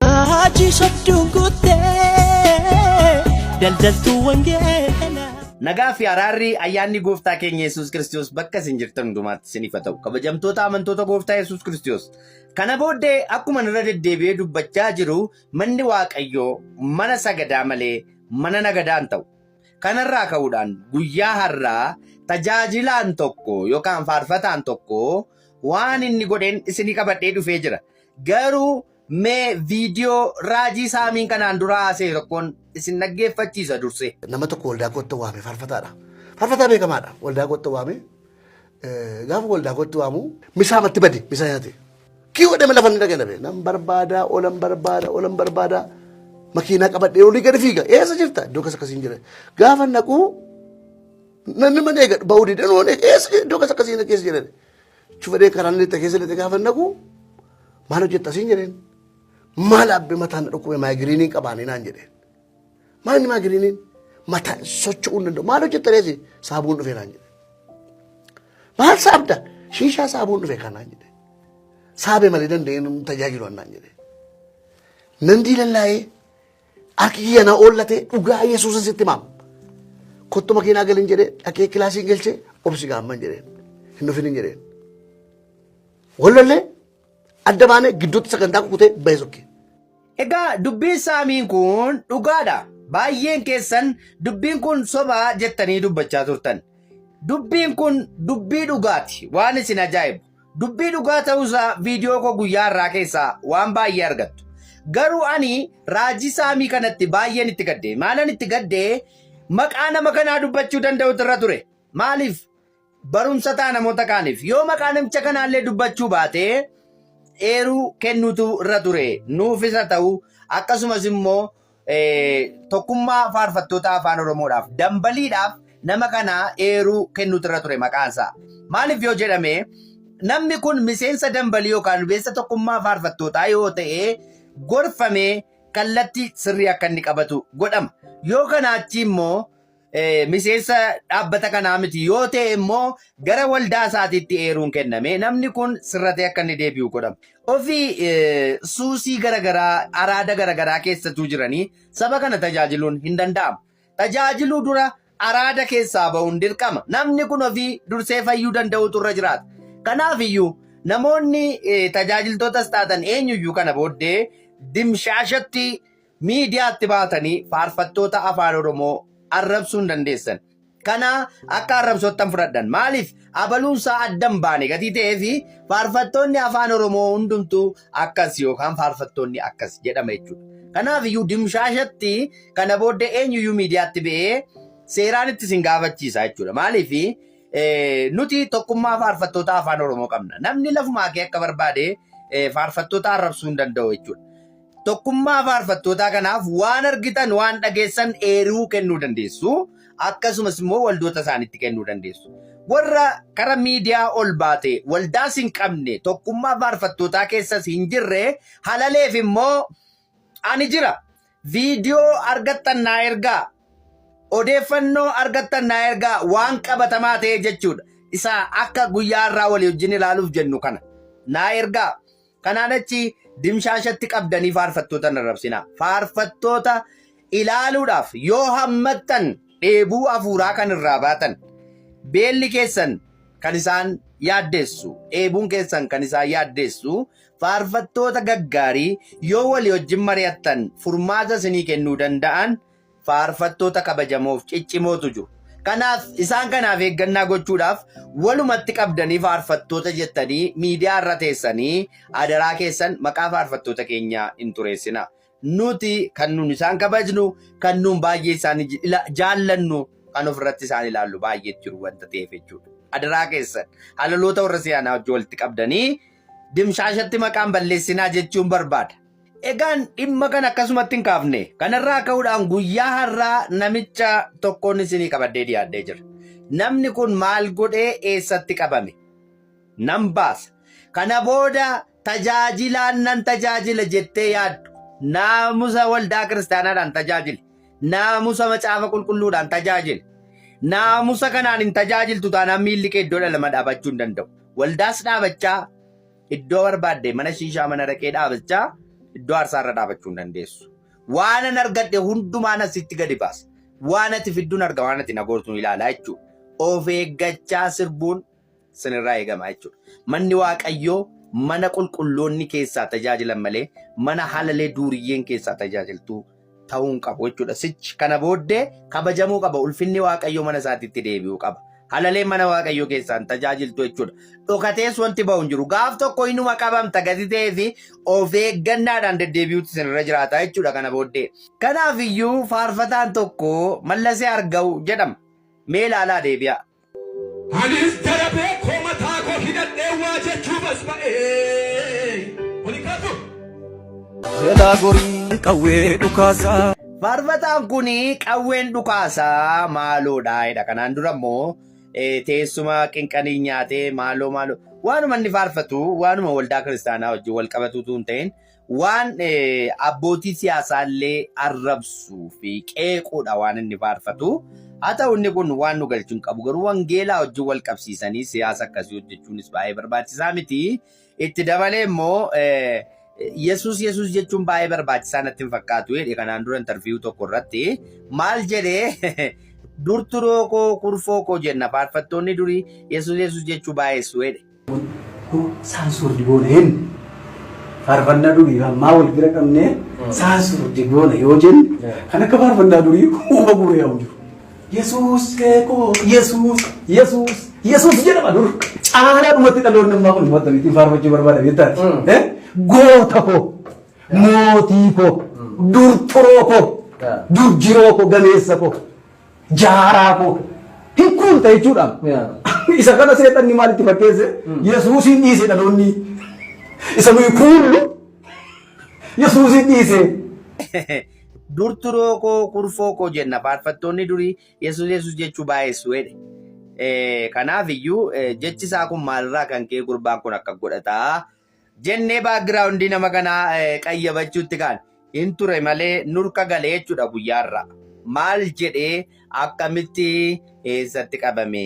Haji sobduun guuttee daldaltuu wangeelaa. Nagaa fi araarri ayyaanni gooftaa keenya Yesuus Kiristoos bakka isin jirtan hundumaatti isiniif haa ta'u. Kabajamtoota amantoota gooftaa Yesuus Kiristoos. Kana booddee akkuma irra deddeebi'ee dubbachaa jiru manni Waaqayyoo mana sagadaa malee mana nagadaa hin ta'u. Kanarraa ka'uudhaan guyyaa har'aa tajaajilaan tokko yookaan faarfataan tokko waan inni godheen isinii qabadhee dhufee jira. Garuu mee viidiyoo raajii saamiin kanaan dura haasa'e tokkoon isin dhaggeeffachiisa dursee. Nama tokko waldaa kootti waame faarfataadha. Faarfataa beekamaadha. Waldaa kootti waame. Gaafa waldaa kootti waamu misaa matti bade misaa nyaate. Kii godhame lafa inni dhaqee dhabe. Nan barbaada olan barbaada olan barbaada. Makiinaa qabadhee olii gadi fiiga. Eessa jirta? Iddoo akkas akkasiin jira. Gaafa naquu namni mana eega ba'uu dide eessa iddoo akkas akkasiin keessa jiran. Chufadhee karaan lixa keessa lixa gaafa naqu maal hojjetta siin jedheen. Maal abbe mataan na dhukkube maayigiriiniin qabaanii naan jedheen. Maal inni maayigiriiniin mataan socho'uu hin danda'u. Maal hojjetta reesi saabuun dhufe naan jedhe. Maal saabda shiishaa saabuun dhufe kanaan jedhe. Saabee malee danda'een tajaajilu naan jedhe. Nan diilallaa'ee Harki kiyya na oollate dhugaa Yesuusin sitti himaam. Kottu makiinaa galin jedhee dhaqee kilaasiin galchee obsi gaamman jedheen. Hin dhufin hin jedheen. Wallollee adda baanee gidduutti sagantaa kukutee bahee sokke. Egaa dubbiin saamiin kun dhugaadha. Baay'een keessan dubbiin kun sobaa jettanii dubbachaa turtan. Dubbiin kun dubbii dhugaati. Waan isin ajaa'ibu. Dubbii dhugaa ta'uusaa viidiyoo koo guyyaa har'aa keessaa waan baay'ee argattu. Garuu ani raajii saamii kanatti baay'een itti gadde. Maalan itti gadde maqaa nama kanaa dubbachuu danda'utu irra ture. Maaliif? Barumsa ta'a namoota kaaniif. Yoo maqaa namicha kanaallee dubbachuu baate eeruu kennuutu irra ture. Nuufis haa ta'u akkasumas immoo tokkummaa faarfattoota afaan Oromoodhaaf dambaliidhaaf nama kana eeruu kennuutu irra ture maqaan isaa. Maaliif yoo jedhame namni kun miseensa dambalii yookaan miseensa tokkummaa faarfattootaa yoo ta'e gorfamee kallattii sirrii akka inni qabatu godhama. Yoo kanaa achi immoo miseensa dhaabbata kanaa miti yoo ta'e immoo gara waldaa isaatiitti eeruun kenname namni kun sirratee akka inni deebi'u godhama. Ofii suusii garaagaraa araada garaagaraa keessatuu jiranii saba kana tajaajiluun hin danda'amu. Tajaajiluu dura araada keessaa ba'uun dirqama. Namni kun ofii dursee fayyuu danda'utu irra jiraata. Kanaaf iyyuu namoonni tajaajiltootas taatan eenyuyyuu kana booddee dimshaashatti miidiyaatti baatanii faarfattoota afaan Oromoo arrabsuu hin dandeessan. Kana akka arrabsoottan fudhadhan. Maaliif abaluunsaa adda hin baane gatii ta'ee fi faarfattoonni afaan Oromoo hundumtuu akkas yookaan faarfattoonni akkas jedhama jechuudha. Kanaaf iyyuu dimshaashatti kana booddee eenyuyyuu miidiyaatti ba'ee seeraan itti isin gaafachiisa jechuudha. Maaliif nuti tokkummaa faarfattoota afaan Oromoo qabna. Namni lafumaa kee akka barbaade faarfattoota arrabsuu hin danda'u jechuudha. Tokkummaa faarfattootaa kanaaf waan argitan waan dhageessan eeruu kennuu dandeessu. Akkasumas immoo waldoota isaanitti kennuu dandeessu. Warra kara miidiyaa ol baate waldaas hin qabne tokkummaa faarfattootaa keessas hin jirre halaleef immoo ani jira. Viidiyoo argattan naa ergaa. Odeeffannoo argattan naa ergaa waan qabatamaa ta'e jechuudha. Isa akka guyyaa irraa walii wajjin ilaaluuf jennu kana. Naa ergaa. Kanaan achi dimshaashatti qabdanii faarfattoota hin arrabsinaa. Faarfattoota ilaaluudhaaf yoo hammattan dheebuu hafuuraa kan irraa baatan beelli keessan kan isaan yaaddeessu dheebuun keessan kan isaan yaaddeessu faarfattoota gaggaarii yoo walii wajjin mari'attan furmaata isinii kennuu danda'an faarfattoota kabajamoof ciccimootu jiru. Kanaaf isaan kanaaf eeggannaa gochuudhaaf walumatti qabdanii faarfattoota jettanii miidiyaa irra teessanii adaraa keessan maqaa faarfattoota keenyaa hin xureessinaa. Nuti kan nun isaan kabajnu kan nun baay'ee isaan jaallannu kan ofirratti isaan ilaallu baay'eetu jiru wanta ta'eef jechuudha. Adaraa keessan halaloota warra siyaanaa wajjin walitti qabdanii dimshaashatti maqaan balleessinaa jechuun barbaada. Egaan dhimma kana akkasumatti hin kaafne. Kanarraa ka'uudhaan guyyaa har'aa namicha tokkoon isinii qabadhee dhiyaadhee jira. Namni kun maal godhee eessatti qabame? Nan baasa. Kana booda Tajaajilaan nan tajaajila jettee yaaddu naamusa waldaa kiristaanaadhaan tajaajili. Naamusa macaafa qulqulluudhaan tajaajili. Naamusa kanaan hin tajaajiltu taanaan miilli kee iddoo lama dhaabachuu hin danda'u. Waldaas dhaabachaa iddoo barbaadde mana shiishaa mana raqee dhaabachaa iddoo aarsaarra dhaabachuu hin dandeessu. Waan an argadhe hundumaan asitti gadi baasa. Waan ati fidduun arga waan ati na goortuun ilaalaa jechuudha. Of eeggachaa sirbuun sinirraa eegama jechuudha. Manni Waaqayyoo mana qulqulloonni keessaa tajaajilan malee mana halalee duuriyyeen keessaa tajaajiltuu ta'uu hin qabu jechuudha. Sichi kana booddee kabajamuu qaba. Ulfinni Waaqayyoo mana isaatiitti deebi'uu qaba. Halaleen mana Waaqayyoo keessaa hin tajaajiltu jechuudha. Dhokatees wanti ba'u hin jiru. Gaaf tokko inuma qabamta gati ta'ee fi of eeggannaadhaan deddeebi'uutu sinirra jiraata jechuudha kana booddee. Kanaaf iyyuu faarfataan tokko Mallasee Argaw jedhama. Mee ilaalaa deebi'aa. Anis darabee koo mataa koo hidhadhee waa jechuuf as ba'ee. Olii kaasu. Jalaa gorii qawwee dhukaasaa. Faarfataan kun qawween dhukaasaa maaloodha jedha. Kanaan dura immoo teessuma qinqanii nyaatee maaloo maaloo waanuma inni faarfatu waanuma waldaa kiristaanaa wajjin wal qabatutu hin ta'in waan abbootii siyaasaa illee arrabsuu fi qeequudha waan inni faarfatu. Haa ta'u inni kun waan nu galchu hin qabu garuu wangeelaa wajjin wal qabsiisanii siyaasa akkasii hojjechuunis baay'ee barbaachisaa miti. Itti dabalee immoo Yesuus Yesuus jechuun baay'ee barbaachisaa natti hin fakkaatu jedhe kanaan dura intarviiyuu tokko irratti maal jedhee dur turoo koo kurfoo koo jenna faarfattoonni durii Yesuus Yesuus jechuu baay'essu jedhe. Saansuurdi goona hin faarfannaa durii fi ammaa wal bira qabnee saansuurdi goona yoo jenne kan akka faarfannaa durii huuba guuree yaa'u jiru. Yesuus koo Yesuus Yesuus Yesuus jedhama dur caalaa dhumatti dhaloonni ammaa kun akkamitti faarfachuu barbaada beektaati. Goota koo mootii koo dur turoo koo dur jiroo koo gameessa koo jaaraa koo hin kuulta jechuudha. Isa kana seexanni maalitti fakkeesse? Yesuusiin dhiise dhaloonni. Isa nuyi kuullu Yesuusiin dhiise. Dur turoo koo kurfoo koo jenna faarfattoonni durii Yesuus Yesuus jechuu baay'essu jedhe. Kanaaf iyyuu jechi isaa kun maalirraa kan ka'e gurbaan kun akka godhataa jennee baakgiraawundii nama kanaa qayyabachuutti kaan hin ture malee nurka galee jechuudha guyyaarraa. Maal jedhee akkamitti eessatti qabame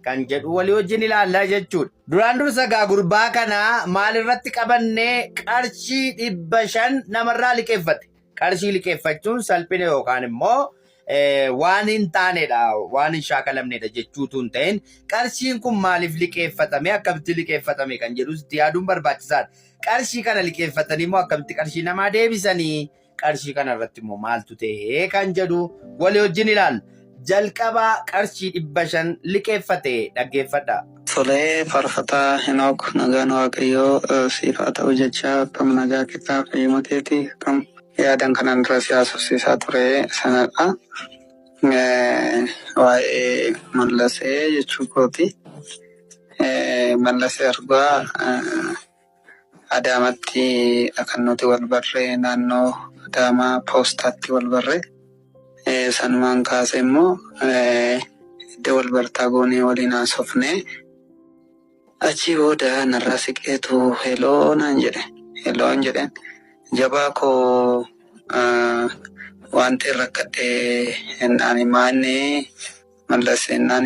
kan jedhu walii wajjin ilaallaa jechuudha. Duraan dursa gaa gurbaa kana maalirratti qabannee qarshii 500 namarraa liqeeffate. Qarshii liqeeffachuun salphina yookaan immoo waan hin taanedha, waan hin shaakalamnedha jechuutu hin ta'in qarshiin kun maaliif liqeeffatame, akkamitti liqeeffatame kan jedhus itti yaaduun barbaachisaadha. Qarshii kana liqeeffatanii immoo akkamitti qarshii namaa deebisanii qarshii kana irratti immoo maaltu ta'e kan jedhu walii wajjin ilaalla. Jalqaba qarshii 500 liqeeffate dhaggeeffadha. Tolee faarfataa Henook nagaan Waaqayyoo siif haa ta'u jechaa akkam nagaa keetaa fayyuma keetii akkam yaadan kanaan dura si haasofsiisaa ture sanadha. Waa'ee Mallasee jechuu kooti. Mallasee Arbaa Adaamatti kan nuti wal barre naannoo Adaamaa poostaatti wal barre. Sanumaan kaasee immoo iddoo wal bartaa goonee waliin haasofne. Achii booda narraa siqeetu heloo naan jedhe. Heloon jedheen jabaa koo wanti rakkadhe jennaan maanni Mallas jennaan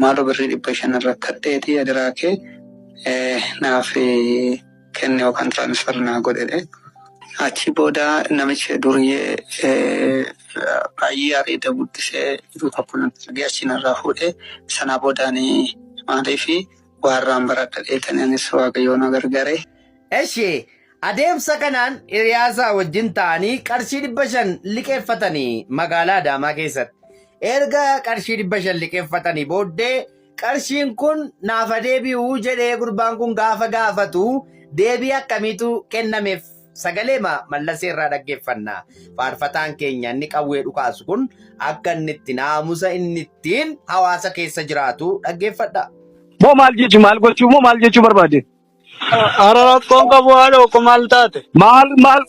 maaloo birrii 500 rakkadheeti adaraa kee naaf kenni yookaan tiraansfer naa godhe. Achi booda namichi duriyyee baay'ee areeda guddisee jiru tokko natti argee achi narraa fuudhee sanaa boodaan maaliif waarraan baradha dheetanii anis waaqayyoo na gargaare. Eshi adeemsa kanaan hiriyaasaa wajjin ta'anii qarshii 500 liqeeffatanii magaalaa Adaamaa keessatti. Erga qarshii 500 liqeeffatanii booddee qarshiin kun naaf haa deebi'u jedhee gurbaan kun gaafa gaafatu deebii akkamiitu kennameef sagaleema Mallasee irraa dhaggeeffanna. Faarfataan keenya inni qawwee dhukaasu kun akka inni itti naamusa inni ittiin hawaasa keessa jiraatu dhaggeeffadha. Moo maal jechuu maal gochuu moo maal jechuu barbaade? Ara rakkoon qabu haadha koo maal taate? Maal maal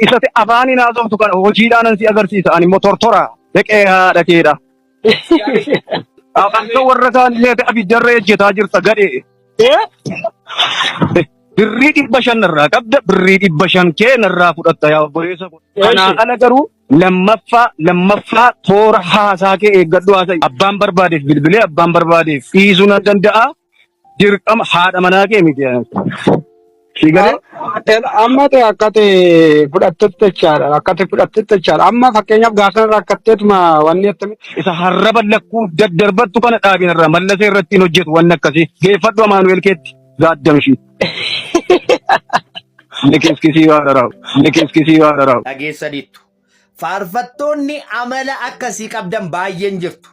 isatti afaaniin haasoftu kana hojiidhaan si agarsiisa ani immoo tortora deqee haadha keedha. Akka warra kaan illee abiddarra ejjetaa jirta gadhee. Birrii 500 narraa qabda birrii 500 kee narraa fudhatta yaa obboleessa koo. Kanaa ala garuu lammaffaa lammaffaa toora haasaa kee eeggadhu haasa'i. Abbaan barbaadeef bilbilee abbaan barbaadeef dhiisuu nan danda'a. Dirqama haadha manaa kee miti. Si galee? Amma ta'e akka ta'e fudhattetti jechaadha. Akka ta'e fudhattetti jechaadha. Amma fakkeenyaaf gaafa rakkatteetuma wanni attamitti. Isa harraba lakkuu daddarbattu kana dhaabinarraa mallasee irratti hin hojjetu wanni akkasii. Geeffadhu Amaanu'eel keetti gaaddamshii. Likiskisii waa dharaa'u. Likiskisii waa dharaa'u. Dhageessaniittu. Faarfattoonni amala akkasii qabdan baay'een jirtu.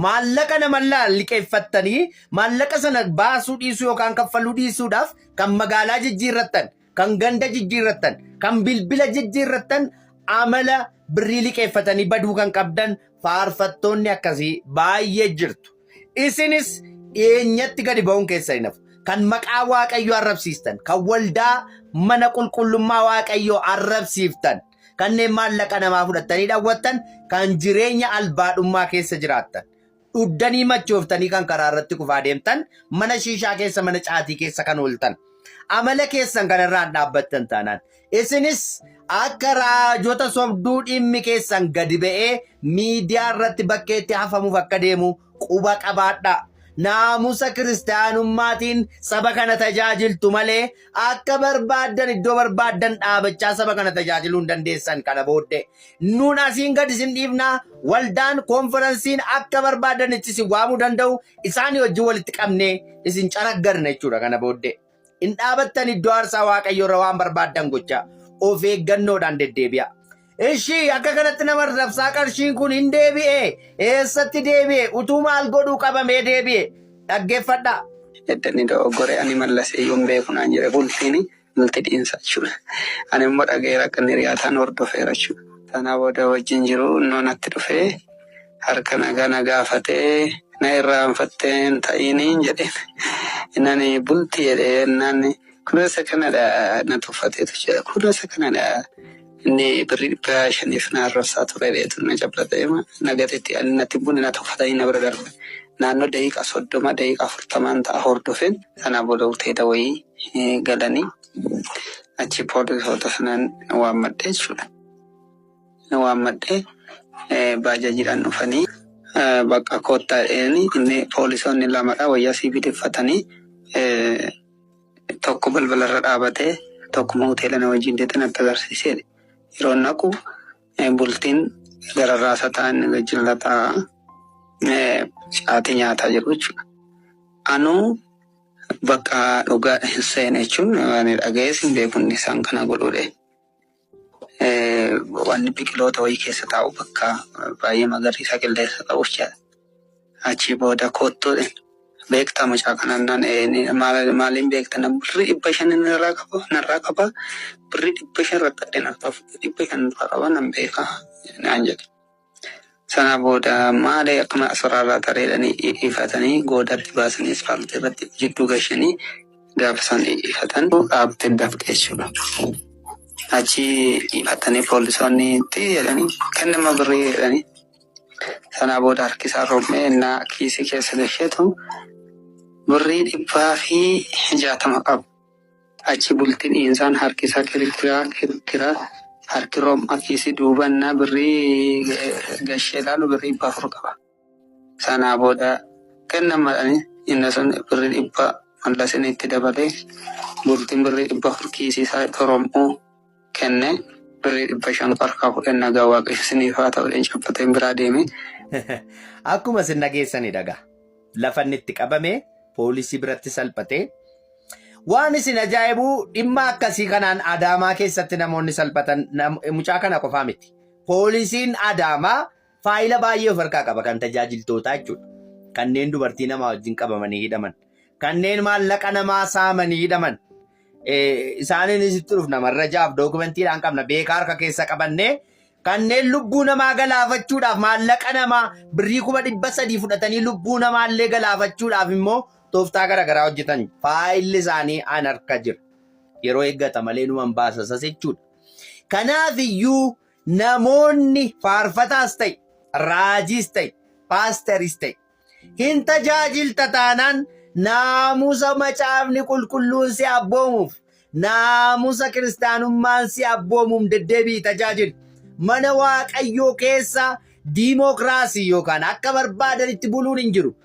Maallaqa namarraa liqeeffattanii maallaqa sana baasuu dhiisuu yookaan kaffaluu dhiisuudhaaf kan magaalaa jijjiirrattan, kan ganda jijjiirrattan, kan bilbila jijjiirrattan amala birrii liqeeffatanii baduu kan qabdan faarfattoonni akkasii baay'ee jirtu. Isinis dhiyeenyatti gadi ba'uun keessa hin hafu. Kan maqaa Waaqayyoo arrabsiistan, kan waldaa mana qulqullummaa Waaqayyoo arrabsiiftan, kanneen maallaqa namaa fudhattanii dhawwattan, kan jireenya albaadhummaa keessa jiraattan, dhuddanii machooftanii kan karaa irratti kufaa deemtan, mana shiishaa keessa, mana caatii keessa kan ooltan. Amala keessan kanarraan dhaabbattan taanaan. Isinis akka raajota sobduu dhimmi keessan gadi ba'ee miidiyaa irratti bakkeetti hafamuuf akka deemu quba qabaadhaa. Naamusa kiristiyaanummaatiin saba kana tajaajiltu malee akka barbaaddan iddoo barbaaddan dhaabachaa saba kana tajaajiluu hin dandeessan kana booddee. Nuun asiin gad isin dhiifnaa waldaan koonfiransiin akka barbaaddan itti isin waamuu danda'u isaanii wajjin walitti qabnee isin caraggarna jechuudha kana booddee. Hin dhaabattan iddoo aarsaa Waaqayyoo irra waan barbaaddan gochaa. Of eeggannoodhaan deddeebi'a. Ishii akka kanatti nama arrabsaa qarshiin kun hin deebi'e. Eessatti deebi'e? Utuu maal godhuu qabamee deebi'e? Dhaggeeffadhaa. Edda inni dogoggore ani mallasee iyyuu hin beeku naan jedhe bultiin bulti dhiinsa jechuudha. Ani immoo dhaga'eera akka inni hiriyaataan hordofeera jechuudha. Sana booda wajjin jiru innoo natti dhufee harka nagaa na gaafatee na irraanfattee hin ta'iiniin jedheen. Innaan bulti jedhee innaan kunoo isa kanadha na tuffateetu jira. Kunoo isa kanadha inni birrii 500f na arrabsaa ture jedheetu na cablatee na gateetti ani natti hin buune na tuffatanii na bira darban. Naannoo daqiiqaa 30 daqiiqaa 40n ta'a hordofeen sanaa booda hoteela wayii galanii achi poolisoota sanan waammadhe jechuudha. Waammadhe baajaajiidhaan dhufanii bakka koottaa jedhanii inni poolisoonni lamadha wayyaa siivilii uffatanii tokko balbalarra dhaabatee tokkuma hoteela na wajjin deete natti agarsiisee yeroo naqu bultiin gararraasa ta'an gajjalla ta'a caatii nyaataa jiru jechuudha. Anuu bakka dhugaa hin seene jechuun ani dhaga'ees hin beeku inni isaan kana godhuudhe. Wanni biqiloota wayii keessa taa'u bakka baay'ee magariisa qilleensa qabu jechaadha. Achii booda kottuudhe. Beektaa mucaa kanaan naan maaliin beekta nan birrii 500 narraa qaba narraa qaba birrii 500 rakkadhe narraa fudhe 500 narraa qaba nan beeka naan jedhe. Sana booda maalee akkuma asirraa tareedhanii ifatanii goodatti baasanii asfaaltii irratti jidduu gashanii gaafa isaan ifatan dhaabtee dafqe jechuudha. Achi ifatanii poolisoonni itti jedhanii kennama birrii jedhanii sanaa booda harki isaa roobmee innaa kiisii keessa gasheetu birrii 160 qaba. Achi bultiin insaan harki isaa kirkiraa kirkiraa harki rom'a kiisii duuba innaa birrii gashee ilaalu birrii 400 qaba. Sanaa booda kennama jedhanii inni sun birrii 100 mallasin itti dabalee bultiin birrii 400 kiisii isaa rom'uu kenne birrii 500 harkaa fudhee nagaa waaqayyo isiniif haa ta'u jedheen cabbateen biraa deeme. Akkuma isin dhageessani dhagaa. Lafa inni itti qabame poolisii biratti salphatee Waan isin ajaa'ibu dhimma akkasii kanaan Adaamaa keessatti namoonni salphatan mucaa kana qofaa miti. Poolisiin Adaamaa faayila baay'ee of harkaa qaba kan tajaajiltootaa jechuudha. Kanneen dubartii namaa wajjin qabamanii hidhaman. Kanneen maallaqa namaa saamanii hidhaman. Isaaniinis itti dhufna marrajaaf dookumentiidhaan qabna beekaa harka keessa qabannee Kanneen lubbuu namaa galaafachuudhaaf maallaqa namaa birrii 300,000 fudhatanii lubbuu namaallee galaafachuudhaaf immoo tooftaa garaagaraa hojjetan faayilli isaanii an harka jira. Yeroo eeggata malee numan baasa isas jechuudha. Kanaaf iyyuu namoonni faarfataas ta'e, raajiis ta'e, paasteris ta'e hin tajaajilta taanaan Naamusa macaafni qulqulluun si abboomuuf, naamusa kiristaanummaan si abboomuun deddeebi'i tajaajili. Mana Waaqayyoo keessa diimookiraasii yookaan akka barbaadanitti buluun hin jiru.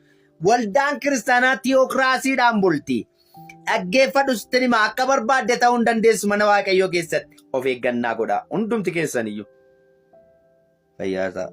Waldaan kiristaanaa tiyookiraasiidhaan bulti. Dhaggeeffadhu sittin hima akka barbaadde ta'uu hin dandeessu mana Waaqayyoo keessatti. Of eeggannaa godhaa hundumti keessaniyyuu. Fayyaa ta'a.